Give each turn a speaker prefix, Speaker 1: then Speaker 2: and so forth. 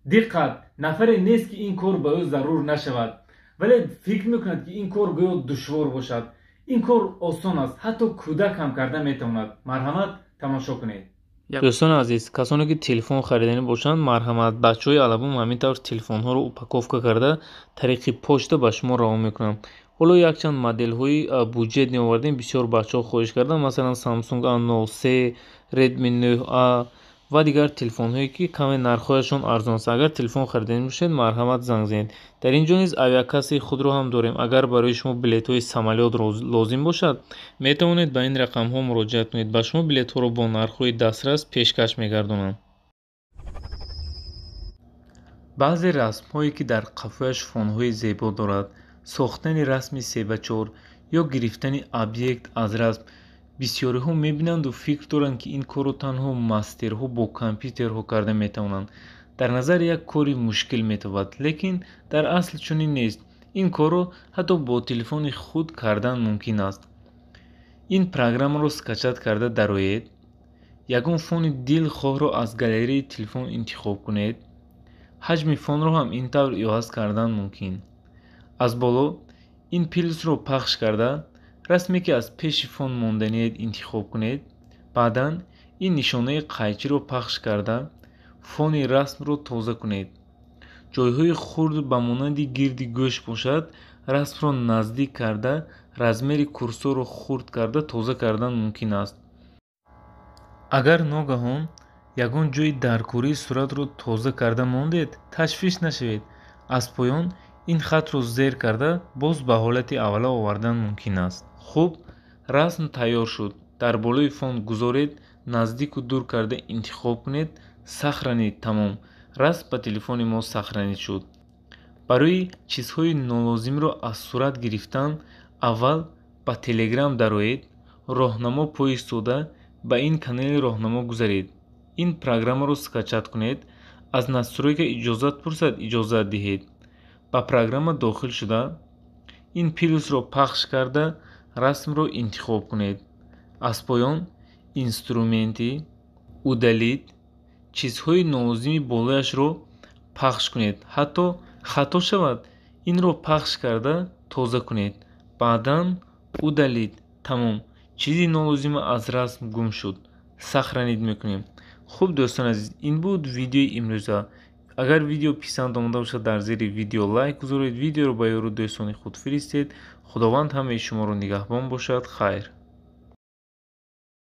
Speaker 1: Диққат, нафаре нест, ки ин кор ба ӯ зарур нашавад, вале фикр мекунад, ки ин кор гӯё душвор бошад. Ин кор осон аст, ҳатто кӯдак ҳам карда метавонад. Марҳамат, тамошо кунед.
Speaker 2: Дӯстони азиз, касоне ки телефон хариданӣ бошанд, марҳамат, бачаҳои Алабум ҳамин тавр телефонҳоро упаковка карда, тариқи почта ба шумо равон мекунанд. Ҳоло якчанд моделҳои бюджетный овардем, бисёр бачаҳо хоҳиш карданд, масалан Samsung A03, Redmi 9A ва дигар телефонҳое, ки каме нархҳояшон арзон аст. Агар телефон хариданӣ бошед, марҳамат, занг занед. Дар ин ҷо низ авиакассаи худро ҳам дорем. Агар барои шумо билетҳои самолёт лозим бошад, метавонед ба ин рақамҳо муроҷиат кунед. Ба шумо билетҳоро бо нархҳои дастрас пешкаш мегардонанд.
Speaker 1: Баъзе расмҳое, ки дар қафояш фонҳои зебо дорад, сохтани расми 3 ба 4 ё гирифтани объект аз расм, бисёриҳо мебинанду фикр доранд, ки ин корро танҳо мастерҳо бо компютерҳо карда метавонанд. Дар назар як кори мушкил метобад, лекин дар асл чунин нест. Ин корро ҳатто бо телефони худ кардан мумкин аст. Ин программаро скачать карда дароед, ягон фони дилхоҳро аз галереяи телефон интихоб кунед. Ҳаҷми фонро ҳам ин тавр иваз кардан мумкин. Аз боло ин плюсро пахш карда, расме, ки аз пеши фон монданиед, интихоб кунед. Баъдан ин нишонаи қайчиро пахш карда, фони расмро тоза кунед. Ҷойҳои хурд, ба монанди гирди гӯш бошад, расмро наздик карда, размери курсорро хурд карда, тоза кардан мумкин аст. Агар ногаҳон ягон ҷои даркории суратро тоза карда мондед, ташвиш нашавед. Аз поён ин хатро зер карда, боз ба ҳолати аввала овардан мумкин аст. Хуб, расм тайёр шуд. Дар болои фон гузоред, наздику дур карда интихоб кунед, сохранить. Тамом, расм ба телефони мо сохранить шуд. Барои чизҳои нолозимро аз сурат гирифтан аввал ба Телеграм дароед, роҳнамо поиск дода, ба ин канали роҳнамо гузаред, ин программаро скачать кунед. Аз настройка иҷозат пурсад, иҷозат диҳед. Ба программа дохил шуда, ин плюсро пахш карда, расмро интихоб кунед. Аз поён инструменты, удалить, чизҳои нолозими болояшро пахш кунед. Ҳатто хато шавад, инро пахш карда, тоза кунед, баъдан удалить. Тамом, чизи нолозима аз расм гум шуд. Сохранить мекунем. Хуб, дӯстони азиз, ин буд видеои имрӯза. Агар видео писанд омода бошад, дар зери видео лайк гузоред, видеоро ба ёру дӯстони худ фиристед. Худованд ҳамаи шуморо нигаҳбон бошад. Хайр.